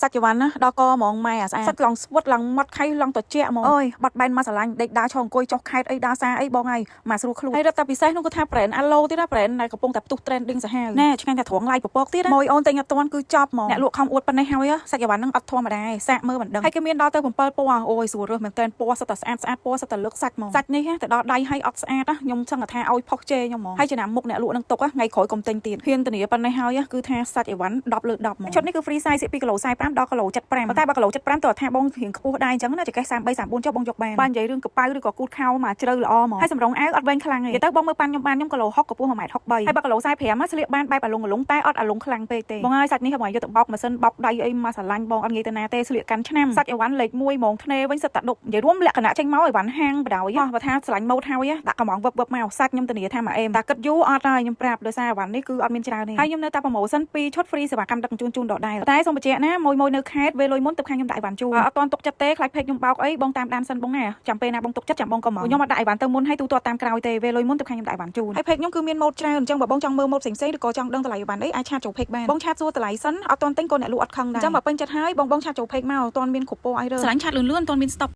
សាច់ចវ៉ាន់ណាដល់កហ្មងម៉ែអាស្អាតសាច់ឡងស្វិតឡងម៉ត់ខៃឡងត្រជាក់ហ្មងអូយបាត់បែនមកស្រឡាញ់ដេកដើរឈរអង្គុយចុះខេតអីដើរសារអីបងហើយមកស្រួលខ្លួនហើយរត់តែពិសេសនោះគឺថា brand Alo ទៀតណា brand ដែលកំពុងតែផ្ទុះ trending សាហាវណែឆ្ងាញ់តែត្រង់ឡាយពពកទៀតណាមួយអូនតែញអត់ទាន់គឺចប់ហ្មងអ្នកលក់ខំអួតប៉ុណ្ណេះហើយសាច់អីវ៉ាន់ហ្នឹងអត់ធម្មតាទេសាកមើលមិនដឹងហើយគេមានដល់ទៅ7ពណ៌អូយស្រួលរើសមែនតើពណ៌សុទ្ធតែស្អាតស្អាតពណ៌សុទ្ធតែលើកសាច់ហ្មងសាច់នេះទៅដល់ដៃហើយអត់ស្អាតណាខ្ញុំសឹងថាឲ្យផុសជេរខ្ញុំហ្មងហើយចំណាំមុខអ្នកលក់នឹងទុកថ្ងៃក្រោយកុំទិញទៀតហ៊ានធានាប៉ុណ្ណេះហើយគឺថាសាច់អីវ៉ាន់10លើ10ហ្មងឈុតនេះគឺ free size ពីគីឡូ45ដល់គីឡូ75តែបើគីឡូ75តើថាបងរៀងខ្ពស់ដែរអញ្ចឹងណាចង្កេះ33 34ចុះបងយកបានបាននិយាយរឿងកប៉ៅឬក៏គូតខោមកជ្រៅល្អហ្មងហើយសម្រងអាវអត់វែងខ្លាំងទេនិយាយទៅបងមើលប៉ាន់ខ្ញុំបានខ្ញុំគីឡូ60កម្ពស់1ម៉ែត្រ63ហើយបើគីឡូ45ស្លៀកបានបែបអាលងអាលងតែអត់អាលងខ្លាំងពេកទេបងហើយសាច់នេះបងយកទៅបោកម៉ាស៊ីនបោកដៃអីមកស្រឡាញ់បងអត់ងាយទៅណាទេស្លៀកកាន់ឆ្នាំសាច់អីវ៉ាន់លេខ1ហ្មងធ្នេវិញសិតតាដុកនិយាយរួមលក្ខណៈចេញមកអីវ៉ាន់ហាងបដ ாய் បើថាស្រឡាញ់ម៉ូតហើយដាក់កំងវឹបវឹបមកសាច់ខ្ញុំធានាថាមកអេមតែគិតយូរអត់ហើយខ្ញុំប្រាប់ដោយសារអីវ៉ាន់នេះគឺអត់មានច្រើនទេហើយខ្ញុំនៅតែ promotion 2ឈុត free សេវាកម្មដឹកជញ្ជូនជូនដដែលតែសូមបញ្ជាក់ណាមួយមួយនៅខេត្តវេលុយមុនទៅខាងខ្ញុំដាក់អីវ៉ាន់ជូនអត់ទាន់ទុកចិត្តទេខ្លាច page ខ្ញុំបោកអីបងតាមដានសិនបងណាចាំពេលណាបងទុកចិត្តចាំបងក៏មកខ្ញុំអត់ដាក់អីវ៉ាន់ទៅមុនហើយទូទាត់តាមក្រោយទេវេលុយមុនទៅខាងខ្ញុំដាក់អីវ៉ាន់ជូនហើយ page ខ្ញុំគឺមានម៉ូតច្រើនអញ្ចឹងបើបងចង់មើលម៉ូតផ្សេងៗឬក៏ចង់ដឹងតម្លៃអីវ៉ាន់អីអាច chat ចូល page បានបង chat សួរតម្លៃសិនអត់ទាន់ទិញក៏អ្នកលក់អត់ខឹងដែរអញ្ចឹងបើពេញចិត្តហើយបងបង chat ចូល page មកអត់ទាន់មានគ្រប់ពណ៌អីរើស្រឡាញ់ chat លឿនលឿនអត់ទាន់មាន stop។